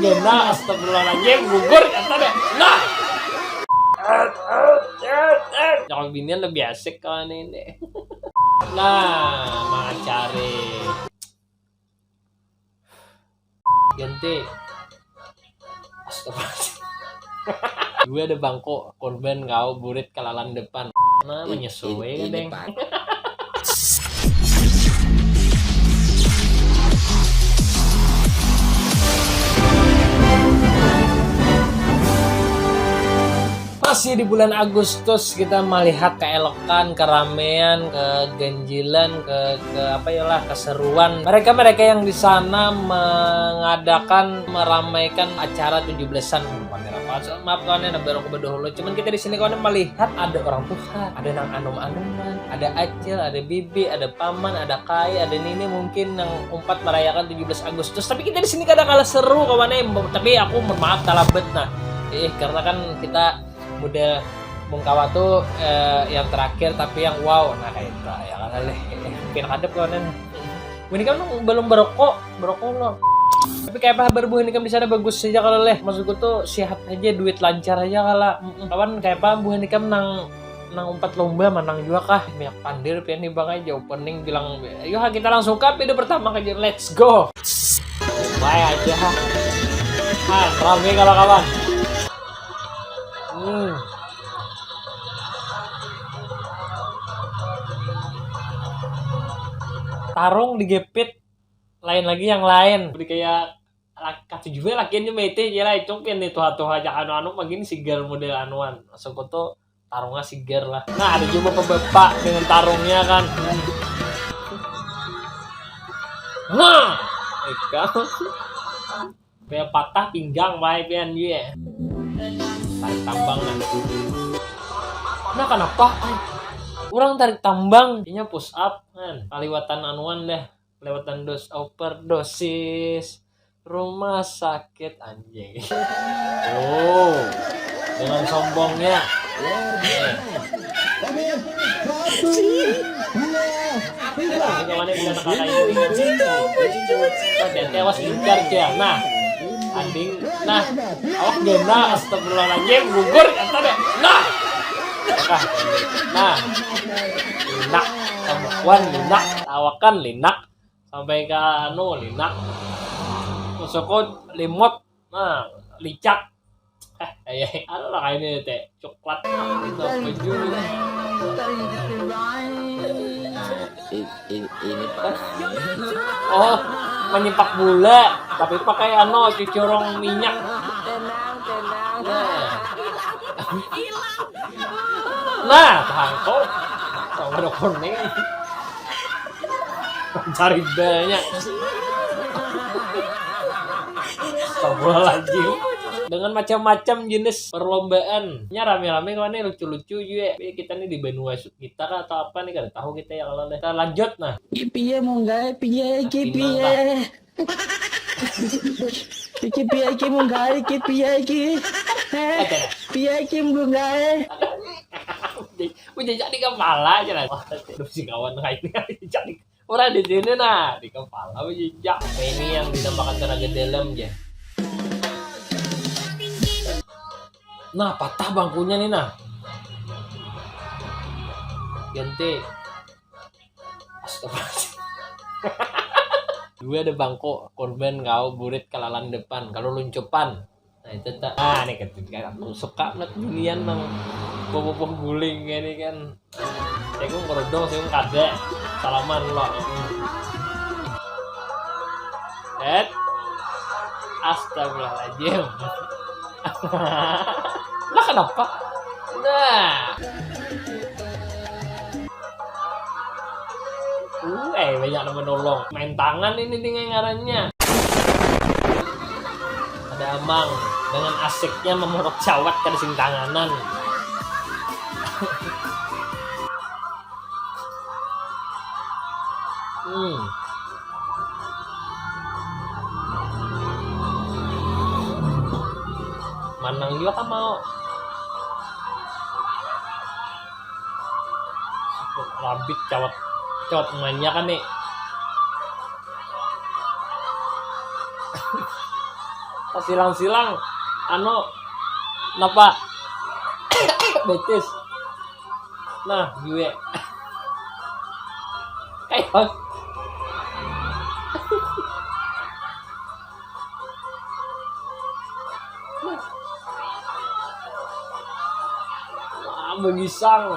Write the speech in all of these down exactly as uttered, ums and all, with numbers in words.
Gena, astagfirullahaladzim, gugur kata deh. Nah. Kalau binian lebih asik kalau ini. Nah, macari. Ganti. Astagfirullahaladzim. Dua ada bangko, korban kau, burit kalalan depan. Nah, menyesui, ini, Deng. Masih di bulan Agustus, kita melihat keelokan, keramaian, keganjilan, ke, ke apa ya lah, keseruan. Mereka-mereka yang di sana mengadakan, meramaikan acara tujuh belasan. Bukan apa, maaf kawan ya, nah, baru aku berdahulu. Cuman kita di sini kawan melihat ada orang tua, ada nang anum-anuman, ada acil, ada bibi, ada paman, ada kai, ada nini mungkin nang umpat merayakan tujuh belas Agustus. Tapi kita di sini kada kalah seru kawan eh. Tapi aku mohon maaf talabet nah. Eh, karena kan kita model mungkawa tuh eh, yang terakhir tapi yang wow. Nah, kayak itu ya kan leh. Pin kadep kawan eh. Ini kan belum berokok, berokok lo. Tapi kayak apa kabar buhan ikam di sana? Bagus saja kalau leh. Maksudku tuh sehat aja, duit lancar aja kala. Mm-mm. Kawan, kayak apa buhan ikam nang nang umpat lomba manang juga kah? Minyak pandir pian nih bang aja opening bilang, ayo ha, kita langsung ke video pertama aja, let's go. Baik aja ha. Ha, rame kalau kawan. Hmm. Tarung digepit, lain lagi yang lain. Jadi kayak lak-, kata juga laki ini mete aja lah, itu kan nih tuha-tuha aja anu-anu begini sigar model anuan. Masuk tuh tarungnya sigar lah. Nah, ada juga bapak-bapak dengan tarungnya kan. Nah, ikam. Kayak patah pinggang bae pian ye. Tarik tambang nah. Nah, kenapa? Ay, orang tarik tambang, inya push up kan. Kaliwatan anuan deh. Lewatan dos overdosis rumah sakit anjing. Oh, dengan sombongnya. Ini kawannya bisa tekan kayu. Ada tewas incar dia. Nah, anding. Nah, awak gena, astagfirullahaladzim, gugur kata deh. Nah. Nah. Nah. Nak, kamukuan linak, tawakan linak, sampai ke anu linak, masuk limut, nah, licak. Eh, eh, eh, ada lah kayak ini teh, coklat. Itu baju. I-, i-, ini parah nih. Oh, menyipak gula, tapi pakai anu, cucurung minyak. Tenang, tenang. Nah. Nah, tangkau. Tangkau ada kuning. Cari banyak. Astagfirullahaladzim. Dengan macam-macam jenis perlombaan. Nya rame-rame kawan nih, lucu-lucu juga. Tapi kita nih di benua su-, kita kah atau apa nih, kada tahu kita ya kalau deh. Kita lanjut nah. Iki piye munggae, piye iki, Pinang piye? Kah? Iki piye iki munggae, iki piye iki? Eh, Ada. Piye iki munggae? Udah, udah jadi kepala aja lah. Wah, aduh, si kawan kayak ini jadi orang di sini nah, di kepala udah jejak. Nah, ini yang dinamakan tenaga dalam ya. Nah, patah bangkunya nih nah. Ganti. Astagfirullahaladzim. Dua ada bangko, korban kau, burit kalalan depan, kalau luncupan. Nah, itu tak. Ah, ini kan aku suka banget binian nang boboh guling kayak ini kan. Saya pun kerodong, saya pun kada. Salaman lo. Eh. Astagfirullahaladzim. Lah, kenapa? Nah. Uh, eh, banyak nang menolong. Main tangan ini dengan ngarannya. Ada amang dengan asiknya memorok cawat kada sing tanganan. Hmm. Manang juga kan mau. Rabit cawat, cawat umanya kan nih. Silang-silang, anu, napa? Betis. Nah, gue. Kayak wah, begisang.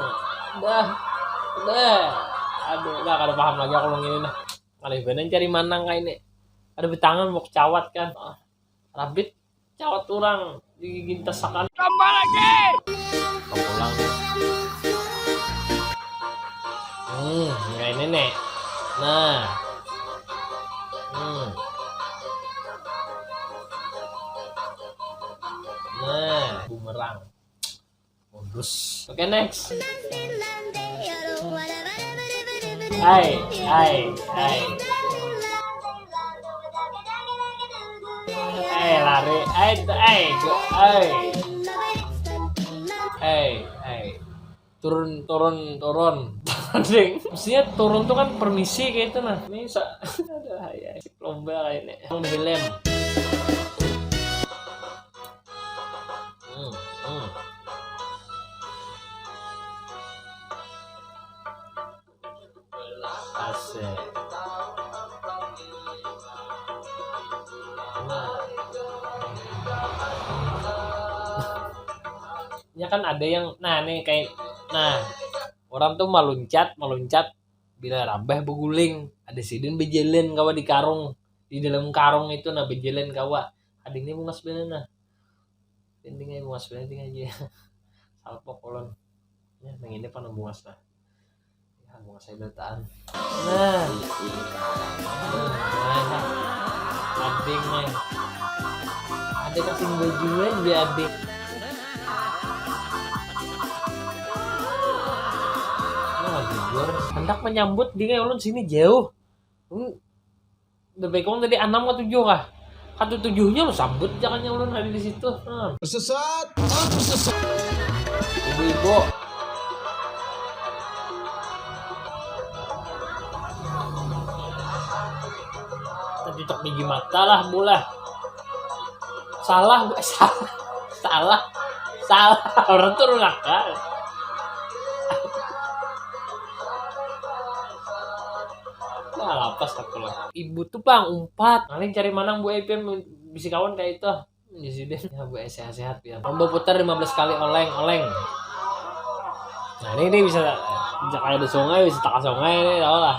Dah. Dah. Aduh, dah kada paham lagi aku nang ini nah. Alih banar cari manang kayak ini. Ada betangan mau kecawat kan. Ah, rabit cawat orang digintasakan. Tambah lagi. Pulang. Hmm, kayak ini nih. Nah. Hmm. Nah, bumerang. Modus. Oke, next. Hai, hai, hai. Hai, lari. Hai, hai, hai. Hai, hai. Turun, turun, turun. Ding. Mestinya turun tuh kan permisi kayak itu nah. Ini sa-, ada ya, lomba kayak ini. Helm. Hmm, hmm. Asik. Nah. Ya kan ada yang, nah, nih kayak, nah, orang tuh meluncat, meluncat, bila rabah beguling, ada sidin bejalan kawa di karung, di dalam karung itu, nah, bejalan kawa. Adingnya bungas banar nah. Penting aja bungas penting aja. Salpok ulun. Ya, nang ini pernah bungas lah. Ya, bungas saya dataan. Nah. Nah. Ading nih. Ada kasih bajuan dia ading. Nah, jujur. Hendak menyambut dia ulun sini jauh. Hmm. Lebih kurang tadi enam ke tujuh kah? Kata tujuhnya lu sambut jangan yang ulun ada di situ. Hmm. Sesat. Sesat. Ibu-ibu. Tadi tak biji mata lah, bola. Salah, Bu. Salah. Salah. Salah. Orang tuh nakal. Nah, lapas aku lah. Ibu tuh pang umpat. Paling cari manang Bu Ipin bisi kawan kayak itu. Di sini ya Bu sehat-sehat ya. Lomba putar lima belas kali oleng, oleng. Nah, ini, ini bisa bisa kayak di sungai, bisa tak sungai ini tahu lah.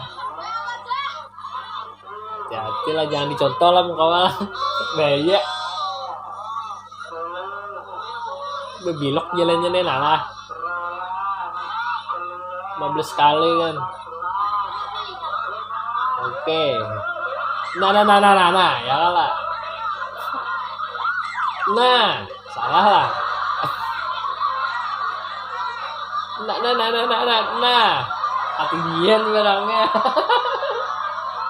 Hati-hati lah jangan dicontoh lah muka lah. Bahaya. Bebilok jalannya nih nah lah. Lima belas kali kan. Oke. Nah, nah, nah, nah, nah, nah, ya lah. Nah, salah lah. Nah, nah, nah, nah, nah, nah, nah. Ketinggian barangnya.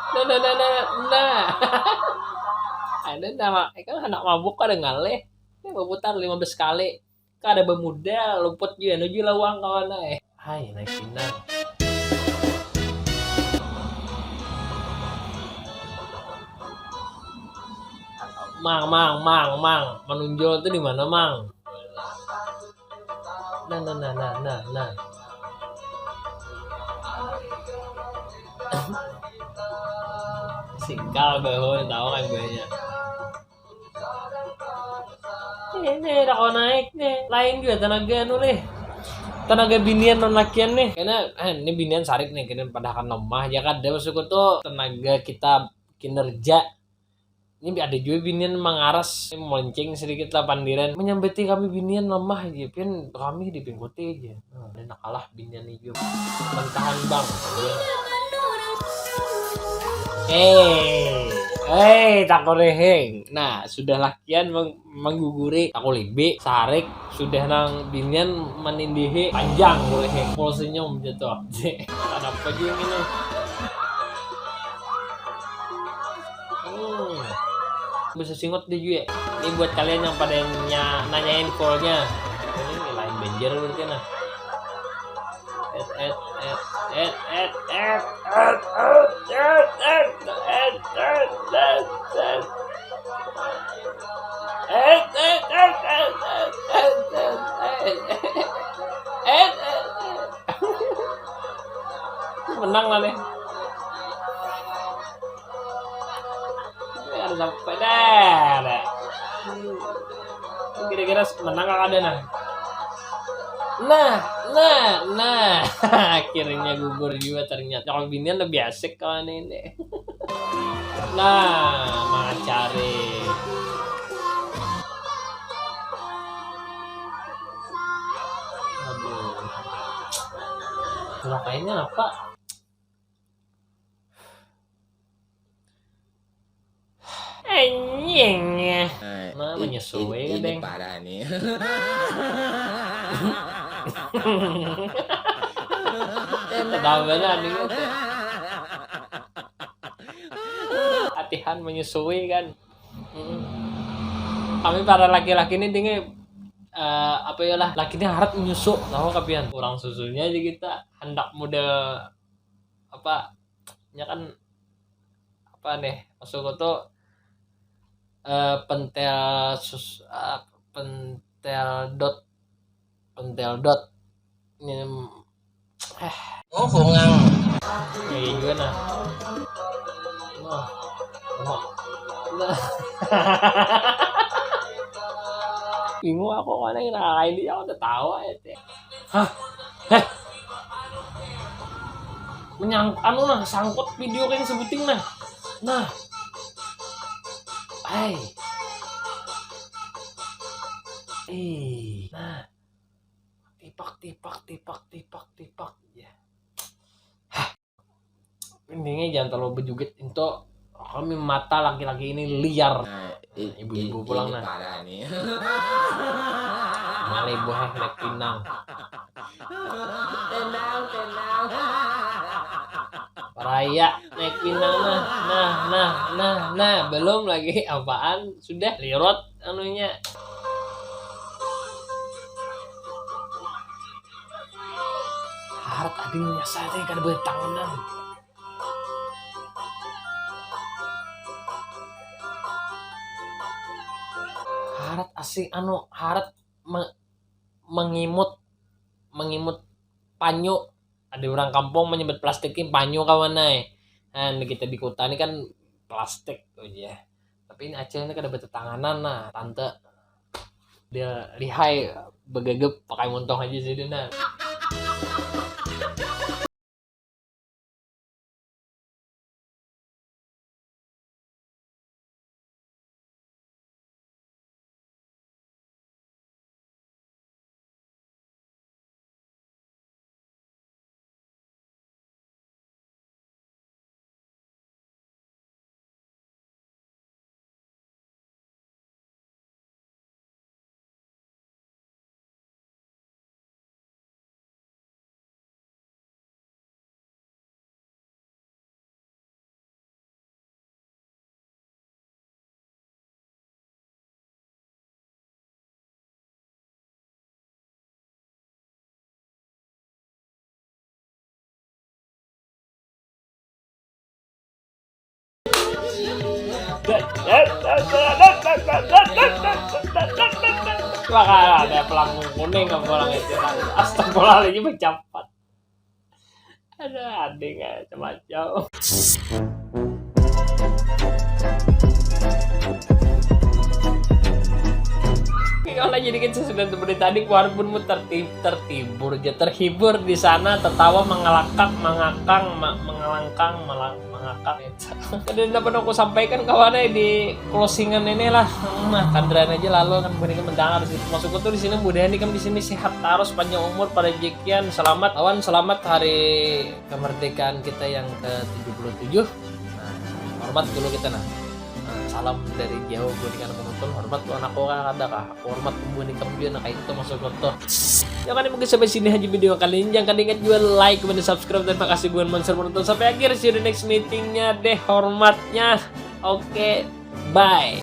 Nah, nah, nah, nah, nah, nah. Ada nama, eh, kan anak mabuk ada ngalih. Ini berputar lima belas kali. Kada bemodal, luput jua nuju lawang kawan ai. Hai, naik pinang. Mang, mang, mang, mang. Menonjol tuh di mana, mang? Nah, nah, nah, nah, nah, nah. Singkal bahu tahu kan banyak. Ini dah kau naik nih. Lain juga tenaga anu nih. Tenaga binian non lakian nih. Karena eh, ini binian sarik nih, kena padahakan lemah ya kada maksudku tuh tenaga kita kinerja. Ini ada juga binian mangaras, melenceng sedikit lah pandiran. Menyambati kami binian lemah aja, pian kami dipingkuti aja. Nah, ada nakalah binian nih juga. Mentahan bang. Eh, eh, tak koreheng. Nah, sudah lakian meng- mengguguri aku libi sarik sudah nang binian menindihi panjang boleh full senyum jatuh. Kenapa juga ini? Hmm. Bisa singot deh juga. Ini buat kalian yang pada nya, nanyain fullnya. Ini lain banjir berarti nah. Et et et et et et et et et et et et et. Menang lah nih. Biar sampai dah, dah. Kira-kira menang kah ada nah? Nah, nah, nah. Akhirnya gugur juga ternyata. Kalau binian lebih asik kawan ini. Nah, macari. Aduh. Makanya apa? Anjing. Nah, menyusui ini, ini parah nih. Tambahnya anjing itu. Latihan menyusui kan. Kami para laki-laki ini dengan uh, apa ya lah, laki ini harat menyusu, tahu kapian? Kurang susunya aja kita, hendak muda apa nya kan apa nih, maksudku tuh uh, pentel sus uh, pentel dot pentel dot ini eh oh bungang. Kayak juga nah. Wah. Wah. Nah. Bingung aku mana yang lain dia udah tahu aja. Hah? Heh. Menyang anu nah, sangkut video kayak sebuting nah. Nah. Hai. Eh, nah. Tipak tipak tipak tipak tipak ya. Hah. Intinya jangan terlalu berjugit itu kami mata laki-laki ini liar. Nah, ibu-ibu pulang nah. Parah nih. Malih buah naik pinang. Tenang, tenang. Raya naik pinang nah. Nah, nah, nah, nah, belum lagi apaan sudah lirot anunya. Harat ading nyasar teh kada bertanganan. Harat asing anu harat me- mengimut mengimut panyu. Ada orang kampung menyebut plastik ini panyu kawan ai. Nah, kita di kota ini kan plastik aja. Tapi ini Aceh ini kada bertetanganan nah tante. Dia lihai begegep pakai muntung aja sih dia nah. Wah, ada pelangkung kuning apa orang itu. Astagfirullahaladzim, macam ada ading aja macam. Kalau jadi kan sudah seperti tadi keluar pun tertib tertibur aja terhibur di sana tertawa mengelakak mengakang mengelangkang mengakak. Kada dapat aku sampaikan kawan ai di closingan ini lah. Nah, kandaran aja lalu kan buhan ikam mendangar situ. Maksudku tuh di sini mudahan ikam di sini sehat terus panjang umur pada jekian selamat awan selamat hari kemerdekaan kita yang ke tujuh puluh tujuh. Nah, hormat dulu kita nah. Nah, salam dari jauh buhan ikam penonton hormat tuh anakku kah ada kah. Hormat buhan ikam jua nah kayak itu maksudku tuh. Ya kan mungkin sampai sini aja video kali ini. Jangan ingat juga like, komen, dan subscribe. Terima kasih buhan monster menonton sampai akhir. See you the next meetingnya deh hormatnya. Oke, bye.